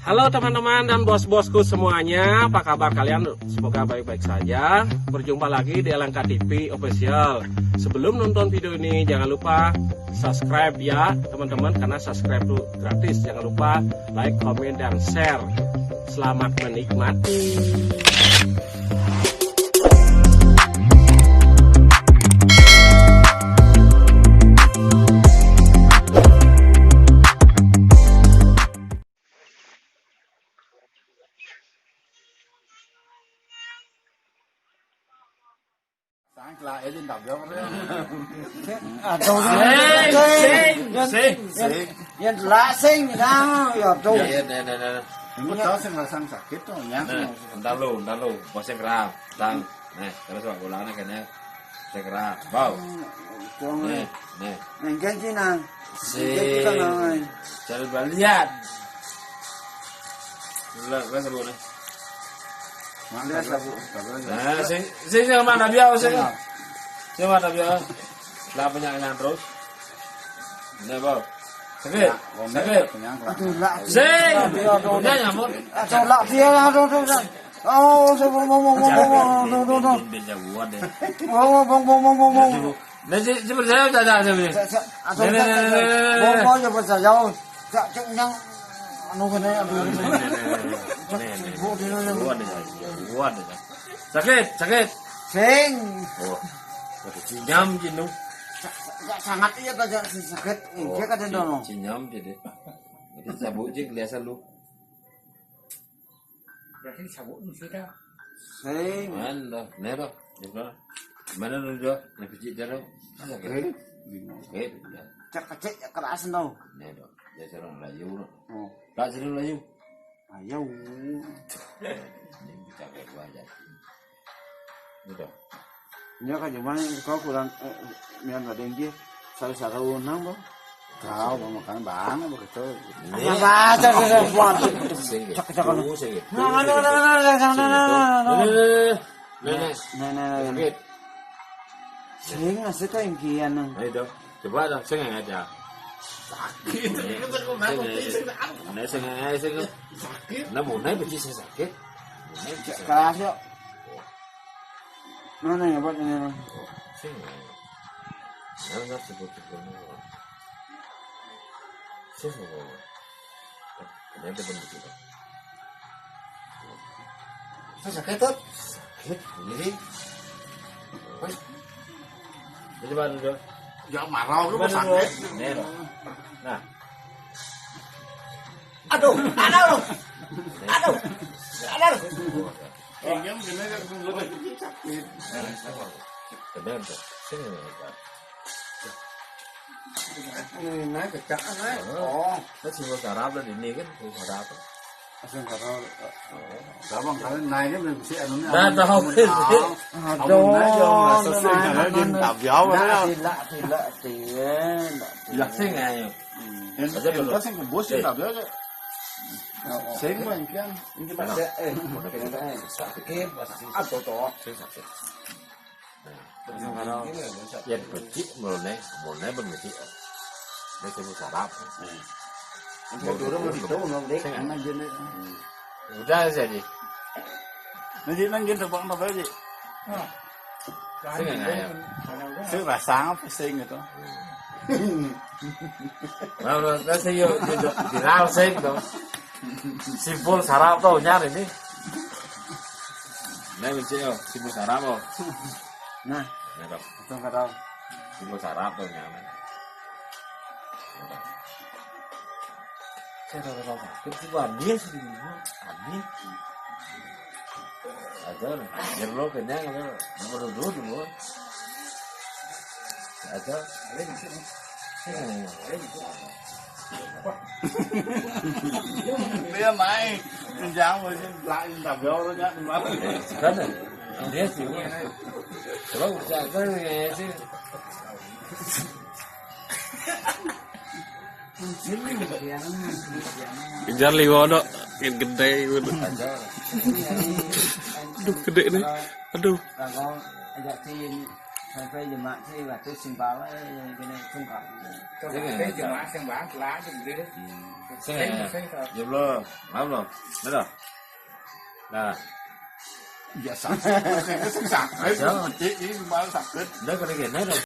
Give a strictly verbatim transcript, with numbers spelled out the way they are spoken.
Halo teman-teman dan bos-bosku semuanya, apa kabar kalian? Semoga baik-baik saja. Berjumpa lagi di L N K T V Official. Sebelum nonton video ini, jangan lupa subscribe ya teman-teman, karena subscribe itu gratis. Jangan lupa like, komen, dan share. Selamat menikmati. Sang lah, eh, jin tabrak apa ya? Aduh, sing, sing, sing, sing. Yang lah sing, nah, ya tuh. Ya, ya, ya, ya, ya. Ini tahu sing rasang sakit tuh, ya. Nah, entar lu, entar lu, bos sing kerap, tang. Nah, terus wak bolanya kena sing kerap, bau. Nih, nih. Nengken sih nang. Sing. Nengken sih kan nang. Cari balian. Lah, lah sebut nih. Malias aku. Nah, sing sing sing mana biar sing. Sing mana biar. Lah penyakit terus. Ini apa? Sakit. Sakit. Aduh, lah. Sing. Aduh, aduh, aduh. Punya nyamuk. Aduh, lah dia, aduh, aduh, aduh. Oh, saya mau, mau, mau, mau, mau, mau, aduh, aduh, aduh. Beda buat deh. Oh, mau, mau, mau, mau, mau. Nah, si, si percaya tak ada, si. Sa-, sa-, aduh, Nih, nih, sa-, nih, sa-, nih, nih, mau, nih. Mau ya percaya. Sa-, cek yang anu kena, aduh. Nih, nih, nih, nih. Buat deh, nih. Buat deh, buat deh. Sakit, sakit. Sing. Oh. Cinyam, cinu. Sa-, sa-, sangat iya, tak, sa-, sakit. Oh, Iya, kadang ci-, dono. Cinyam, jadi. Jadi cabut, cik, biasa lu. Berarti sabuk ni sudah. Sing. Mana? Ni dah. Ni dah. Mana lu dah? Ni picit dah tu. Mana ke? Eh, bingung. Eh, dah. Cak kecil, cak keras tu. Ni dah. Dia seorang Melayu tu. Oh. Tak seorang Melayu. Ayo. Ni bicara gua aja. Ni dah. Nya kan cuman kau kurang, eh, mian ada yang dia satu-satu nang, Bang. Kau mau makan bang begitu. Ini. Apa aja, aja, aja. Waduh. Sing. Cak, cak, cak. Tuh, sing. Nah, nah, nah, nah, nah, nah, nah, nah, nah, nah. Ini, ini, ini. Nah, ini. Nah, nah, nah. Sakit. Sing, asik kau yang kian nang. Ayo dong. Coba dong, sing yang aja. Sakit. Ini, ini, ini, sing. Ini, sing, sing, sing. Sakit. Nah, mau naik biji sing sakit. Mau naik biji Cak sakit. Keras yuk. Mana ya buat ini? Sing. Jangan sebut-sebut nama. Sing. Ini ada pun begitu. Itu sakit tuh. Sakit. Ini. Wes. Ini mana dulu? Ya marah lu. Gimana dulu? Sakit. Ini. Nah. Aduh, aduh. Aduh. Aduh. Ini yang bener kan gua sakit. Bener tuh. Sini. Ini naik kecak naik. Oh. Kan semua sarap lah di ini kan, semua sarap. Langsung sarap. Gampang kali naiknya belum bisa anu ni. Dah tahu. Aduh, naik jauh, rasa sih, nah, karena nah, dia nah. Tak biar, nah, ya. Sila, sila, sila. Ya, sing ayo. Hmm. Yang, aja yang dulu. Sing kebus, eh. Tak biar aja. Sing mah, yang kian. Ini mah, eh, sakit, pasti. Aduh, toh. Sing sakit. Nah, ya, kecil, mulai, mulai bermisi. Ini semua sarap. Ini dulu mau ditahu, mau dek, aman je ni. Udah saja. Nanti nang gini, tebak apa je? Sing aja. Sing rasa apa sing itu? Nah, nah, nah, sing yuk, yuk, yuk, viral sing tu. Simpul sarap tu nyari ni. Nah, benci yo, simpul sarap tu. Nah, ya, tu. Itu enggak tahu. Simpul sarap tu nyari. Saya tak tahu sakit sih, gua ambil sih dulu. Ambil. Ada, biar lo kenyang, ada. Nomor dua dulu. Ada. Dia main. Menjang, lain tak jauh, kan? Dia sih. Coba usahakan ya sih. Kejar liwat dok, yang gede gitu. Aduh, gede nih. Aduh. Phải phải dùm mẹ chứ là tôi xin bảo ấy, cái này không có. Cái này là cái mà xem bản lá đừng đi. Cái này là dùm lo, ngắm lo, đấy rồi. Là Dạ sẵn, cái sẵn sẵn, cái Sẵn. Chỉ, chỉ mà sẵn cái đấy, cái này cái này là